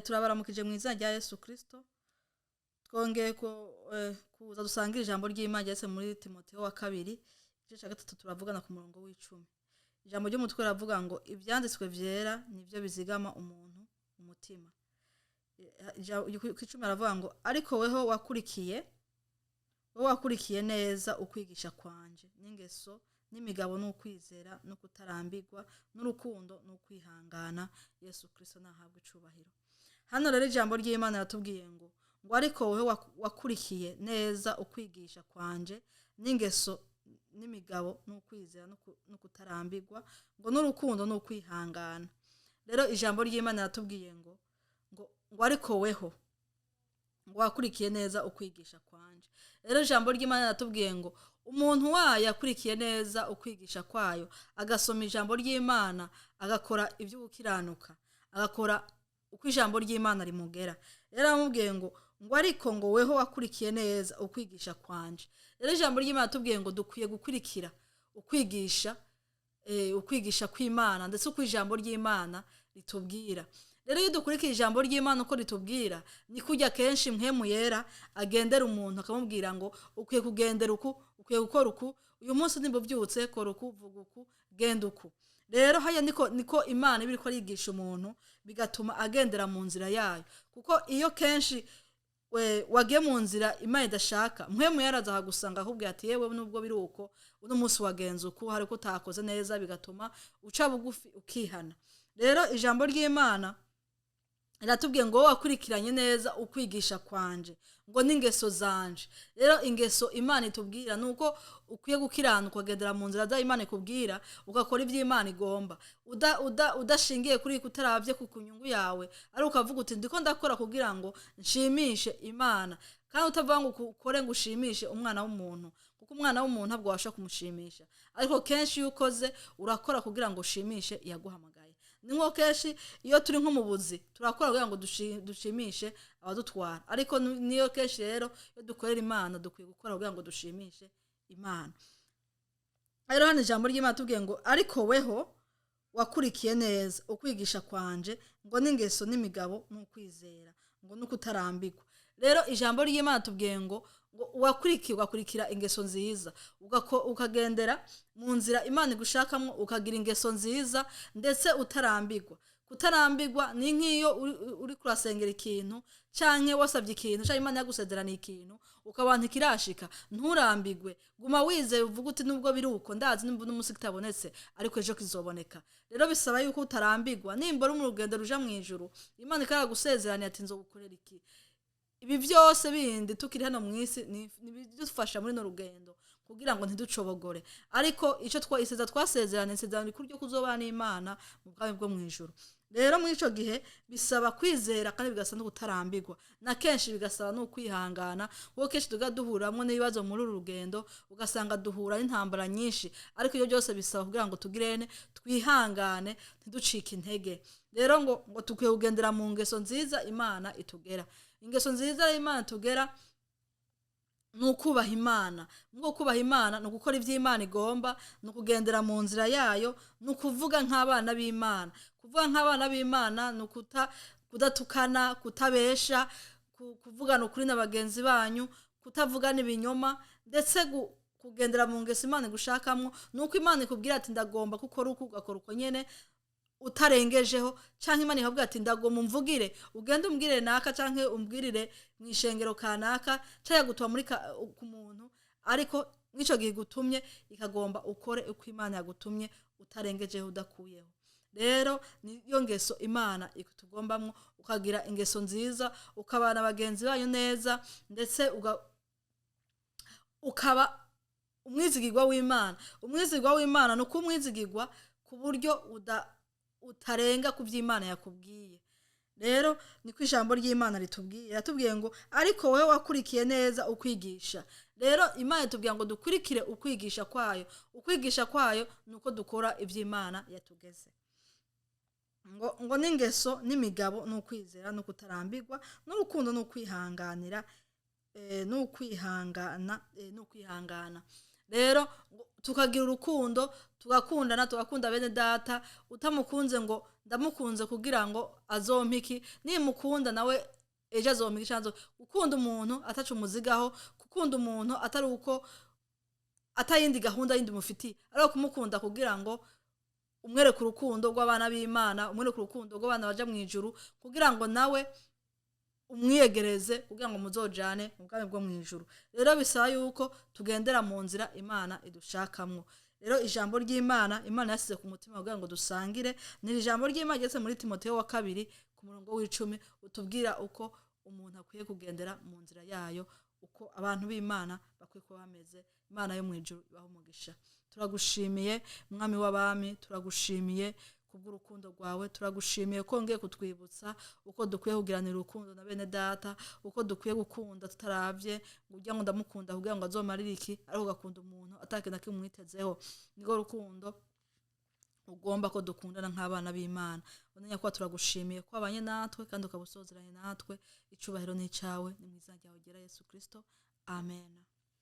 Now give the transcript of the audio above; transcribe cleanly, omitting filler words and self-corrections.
Turabaramukije mu izina rya Yesu Kristo. Twongeye kuza dusangira ijambo ry'Imana ryanditse muri Timoteyo wa kabiri, igice cya gatatu, turavugana ku murongo w'10. Ijambo ry'umutwe riravuga ngo: "Ibyanditswe vyera nibyo bizigama umuntu umutima." Ku 10 aravuga ngo: "Ariko weho wakurikiye, wowe wakurikiye neza ukwigisha kwanje n'ingeso n'imigabo n'ukwizera no kutarambirwa n'urukundo n'ukwihangana." Yesu Kristo nahabwe icubahiro. Hano rero ijambo ry'Imana riratubwiye ngo: "Ariko wowe wakurikiye neza ukwigisha kwanje n'ingeso n'imigabo n'ukwizera no kutarambirwa ngo n'urukundo n'ukwihangana." Rero ijambo ry'Imana riratubwiye ngo ariko weho ngo wakurikiye neza ukwigisha kwanje. Rero ijambo ry'Imana riratubwiye ngo umuntu wayo yakurikiye neza ukwigisha kwayo, agasoma ijambo ry'Imana, agakora ibyo gukiranuka, agakora uko ijambo ry'Imana rimugera. Rero aramubwiye ngo ariko ngo weho wakurikiye neza ukwigisha kwanje. Rero ijambo ry'Imana tubwiye ngo dukwiye gukurikira ukwigisha kw'Imana, ndetse uko ijambo ry'Imana ritubwira. Rero iyo dukurikira ijambo ry'Imana uko ritubwira, ni kujya kenshi Mpwemu Yera agendera umuntu, akamubwira ngo ukwiye kugendera uku, ukwiye gukora uku, uyu munsi nimba ubyutse kora uku, vuga uku, genda uku. Rero haya niko Imana iba iriko arigisha umuntu, bigatuma agendera mu nzira yayo. Kuko iyo kenshi we wagiye mu nzira Imana idashaka, Mpwemu Yera aza akagusanga, akubwira ati: "Yewe, nubwo biri uko, uno munsi wagenze uku, hari ko utakoze neza," bigatuma uca bugufi ukihana. Rero ijambo ry'Imana riratubwiye ngo wowe wakurikiranye neza ukwigisha kwanje ngo n'ingeso zanje. Rero ingeso Imana itubwira ni uko ukwiye gukiranuka, ukagendera mu nzira za Imana ikubwira, ugakora ibyo Imana igomba, udashingiye kuri kutaravye ku kunyungu yawe, ari ukavuga uti: "Ndiko ndakora kugira ngo nshimishe Imana," kandi utavuga ngo ukore ngo ushimishe umwana w'umuntu, kuko umwana w'umuntu ntabwo wabasha kumushimisha. Ariko kenshi iyo ukoze, urakora kugira ngo ushimishe iyaguhamagaye. Ni nko kenshi iyo turi nko mu buzi, turakora kugira ngo dushimishe abadutwara. Ariko niyo kenshi rero iyo dukorera Imana, dukwiye gukora kugira ngo dushimishe Imana. Rero hano ijambo ry'Imana tubwiye ngo ariko weho wakurikiye neza ukwigisha kwanje ngo n'ingeso n'imigabo n'ukwizera ngo n'ukutarambirwa. Rero ijambo ry'Imana tubwiye ngo uwakurikiye, ugakurikira ingeso nziza, ukagendera mu nzira Imana igushakamwo, ukagira ingeso nziza ndetse utarambirwa. Kutarambirwa ni nk'iyo uri kurasengera ikintu, canke wasabye ikintu, canke Imana yagusezeraniye ikintu, ukaba ntikirashika, nturambirwe. Guma wizeye, uvuga uti: "Nubwo biri uko, ndazi nimba n'umunsi kitabonetse, ariko ejo kizoboneka." Rero bisaba yuko utarambirwa. Nimba uri mu rugendo ruja mu ijuru, Imana ikaragusezeraniye ati: "Nzogukorera iki," ibi byose bindi tukiri hano mu isi ni ibidufasha muri no rugendo kugira ngo ntiducobogore. Ariko icyo iseza twasezeranye, isezerano rikuru ryo kuzobana n'Imana mu bwami bwo mu ijuru. Rero muri ico gihe bisaba kwizera, kandi bigasaba no kutarambirwa, na kenshi bigasaba no kwihangana, kuko kenshi tuga duhuramwo n'ibibazo muri uru rugendo, ugasanga duhura n'intambara nyinshi. Ariko ibyo byose bisaba kugira ngo tugirene twihangane, ntiducike intege. Rero ngo tukwiye kugendera mu ngeso nziza Imana itugera. Ingeso nziza Imana itugera ni ukubaha Imana. Ngo kubaha Imana ni ugukora ibyo Imana igomba, ni ukugendera mu nzira yayo, ni ukuvuga nk'abana b'Imana. Kuvuga nk'abana b'Imana ni kudatukana, kutabesha, kuvugana ukuri na bagenzi banyu, kutavugana ibinyoma. Ndetse kugendera mu ngeso Imana igushakamwo ni uko Imana ikubwira ati: "Ndagomba gukora uku," ugakora uko nyene utarengejeho. Canke Imana ikakubwira ati: "Ndagomba umvugire, ugende umbwirire naka, canke umbwirire mu ishengero kanaka," canke yagutuma muri ku muntu, ariko mw'ico gihe igutumye, ikagomba ukore uko Imana yagutumye, utarengejeho, udakuyeho. Rero niyo ngeso Imana ikutugombamwo, ukagira ingeso nziza, ukabana bagenzi banyu neza, ndetse ukaba umwizigirwa w'Imana. Umwizigirwa w'Imana ni uko umwizigirwa ku buryo utarenga ku by'Imana yakubwiye. Rero niko ijambo ry'Imana ritubwiye. Yatubwiye ngo ariko wowe wakurikiye neza ukwigisha. Rero Imana itubwira ngo dukurikire ukwigisha kwayo. Ukwigisha kwayo ni uko dukora iby'Imana yatugeze, ngo n'ingeso n'imigabo n'ukwizera no kutarambirwa n'urukundo n'ukwihanganira, n'ukwihangana. Rero tukagira urukundo, tugakundana, tugakunda bene data. Utamukunze ngo ndamukunze kugira ngo azompe iki, nimukunda nawe ejo azompa iki, canke gukunda umuntu ataca umuzigaho, gukunda umuntu atari uko atayindi gahunda yindi mufitiye, ariko kumukunda kugira ngo umwereke urukundo rw'abana b'Imana, umwereke urukundo rw'abana baja mu ijuru, kugira ngo nawe umwiyegereze, kugira ngo muzojane mu bwami bwo mu ijuru. Rero bisaba yuko tugendera mu nzira Imana idushakamwo. Rero ijambo ry'Imana Imana yasize ku mutima kugira ngo dusangire ni ijambo ry'Imana ryanditse muri Timoteyo wa kabiri ku murongo w'10, utubwira uko umuntu akwiye kugendera mu nzira yayo, uko abantu b'Imana bakwiye kuba bameze. Imana yo mu ijuru ibahe umugisha. Turagushimiye Mwami w'abami, turagushimiye kubw'urukundo rwawe, turagushimiye ko wongeye kutwibutsa uko dukwiye kugiranira urukundo na bene data, uko dukwiye gukunda tutaravye ngo ujya ngo ndamukunda kugira ngo azomarire iki, ariko ugakunda umuntu atakintu na kimwe umwitezeho. Nirwo rukundo ugomba ko dukundana nk'abana b'Imana. Unenya ko turagushimiye ko wabanye natwe kandi ukaba usozeranye natwe. Icubahiro ni icawe, ni mu izina ryawe ryera Yesu Kristo, amen.